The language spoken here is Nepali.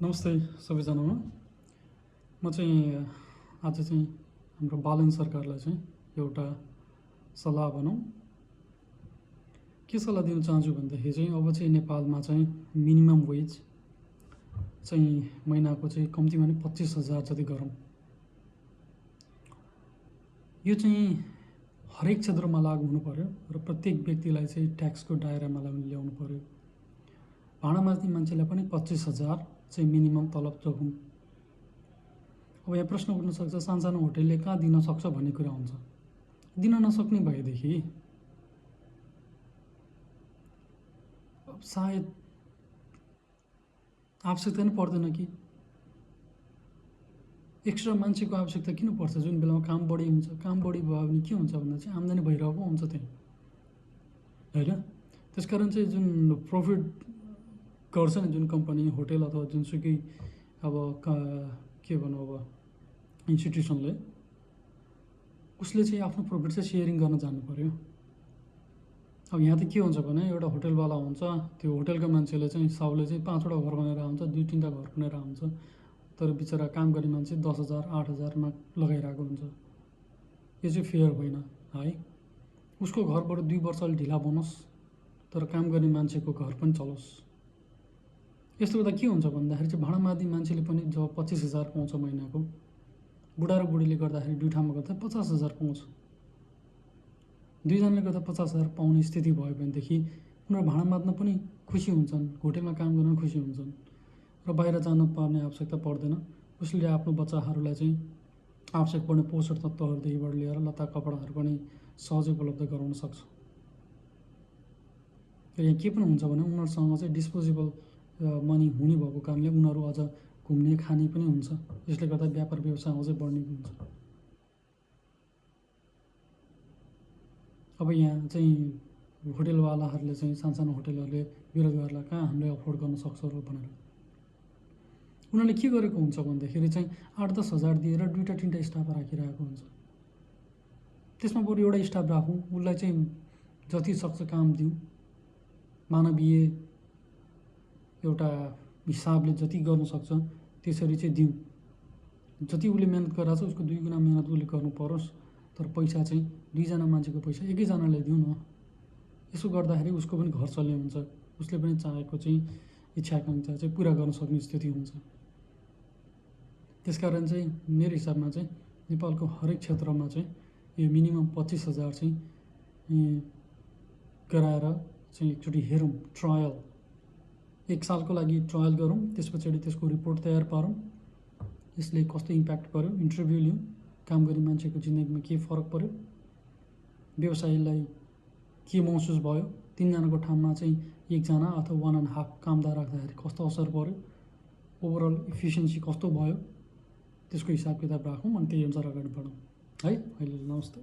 नमस्ते सबैजनामा। म चाहिँ आज चाहिँ हाम्रो बालन सरकारलाई चाहिँ एउटा सल्लाह भनौँ के सल्लाह दिन चाहन्छु भन्दाखेरि चाहिँ अब चाहिँ नेपालमा चाहिँ मिनिमम वेज चाहिँ महिनाको चाहिँ कम्तीमा नि 25,000 जति गरौँ। यो चाहिँ हरेक क्षेत्रमा लागू हुनु पर्यो र प्रत्येक व्यक्तिलाई चाहिँ ट्याक्सको दायरामा ल्याउनु पर्यो। भाडा माझ्ने मान्छेलाई पनि 25,000 चाहिँ मिनिमम तलब जोगौँ। अब यहाँ प्रश्न उठ्न सक्छ, सानसानो होटेलले कहाँ दिन सक्छ भन्ने कुरा हुन्छ। दिन नसक्ने भएदेखि सायद आवश्यकता नै पर्दैन कि एक्स्ट्रा मान्छेको आवश्यकता किन पर्छ? जुन बेलामा काम बढी हुन्छ, काम बढी भयो भने के हुन्छ भन्दा चाहिँ आम्दानी भइरहेको हुन्छ त्यही होइन। त्यसकारण चाहिँ जुन प्रफिट गर्छ नि जुन कम्पनी, होटेल अथवा जुनसुकै अब के भनौँ अब इन्स्टिट्युसनले, उसले चाहिँ आफ्नो प्रफिट चाहिँ सेयरिङ गर्न जानु पर्यो। अब यहाँ त के हुन्छ भने एउटा होटेलवाला हुन्छ, त्यो होटेलको मान्छेले चाहिँ सबले चाहिँ 5वटा घर बनाएर आउँछ, 2-3टा घर बनाएर आउँछ, तर बिचरा काम गर्ने मान्छे 10,000 8,000मा लगाइरहेको हुन्छ। यो चाहिँ फेयर होइन है। उसको घरबाट 2 वर्ष अलि ढिला बनोस् तर काम गर्ने मान्छेको घर पनि चलोस्। यस्तो हुँदा के हुन्छ भन्दाखेरि चाहिँ भाडा माग्ने मान्छेले पनि जब 25,000 पाउँछ महिनाको, बुढा र बुढीले गर्दाखेरि दुई ठाउँमा गर्दा 50,000 पाउँछ। दुईजनाले गर्दा 50,000 पाउने स्थिति भयो भनेदेखि उनीहरू भाडा माग्न पनि खुसी हुन्छन्, होटेलमा काम गर्न खुसी हुन्छन् र बाहिर जान पर्ने आवश्यकता पर्दैन। उसले आफ्नो बच्चाहरूलाई चाहिँ आवश्यक पर्ने पोषण तत्त्वहरूदेखिबाट लिएर लत्ता कपडाहरू पनि सहजै उपलब्ध गराउन सक्छ। र यहाँ के पनि हुन्छ भने उनीहरूसँग चाहिँ डिस्पोजेबल मनी हुने भएको कारणले उनीहरू अझ घुम्ने खाने पनि हुन्छ, यसले गर्दा व्यापार व्यवसाय अझै बढ्ने हुन्छ। अब यहाँ चाहिँ होटेलवालाहरूले चाहिँ सानसानो होटेलहरूले विरोध गर्ला, कहाँ हामीले अफोर्ड गर्न सक्छौँ र भनेर उनीहरूले के गरेको हुन्छ भन्दाखेरि चाहिँ 8-10 हजार दिएर 2-3टा स्टाफ राखिरहेको हुन्छ। त्यसमा बरु एउटा स्टाफ राखौँ, उसलाई चाहिँ जति सक्छ काम दिउँ, मानवीय एउटा हिसाबले जति गर्न सक्छ त्यसरी चाहिँ दिउँ। जति उसले मेहनत गरेर छ उसको 2 गुणा मेहनत उसले गर्नु परोस्, तर पैसा चाहिँ 2जना मान्छेको पैसा एकैजनाले दिउँ न। यसो गर्दाखेरि उसको पनि घर चल्ने हुन्छ, उसले पनि चाहेको चाहिँ इच्छा आकाङ्क्षा चाहिँ पुरा गर्न सक्ने स्थिति हुन्छ। त्यसकारण चाहिँ मेरो हिसाबमा चाहिँ नेपालको हरेक क्षेत्रमा चाहिँ यो मिनिमम 25,000 चाहिँ गराएर चाहिँ एकचोटि हेरौँ, ट्रायल 1 सालको लागि ट्रायल गरौँ, त्यस पछाडि त्यसको रिपोर्ट तयार पारौँ, यसले कस्तो इम्प्याक्ट पर्यो, इन्टरभ्यू लिउँ, काम गर्ने मान्छेको जिन्दगीमा के फरक पर्यो, व्यवसायीलाई के महसुस भयो, 3जनाको ठाउँमा चाहिँ 1जना अथवा 1.5 कामदार राख्दाखेरि कस्तो असर पर्यो, ओभरअल इफिसियन्सी कस्तो भयो, त्यसको हिसाब किताब राखौँ अनि त्यही अनुसार अगाडि बढौँ है। अहिले नमस्ते।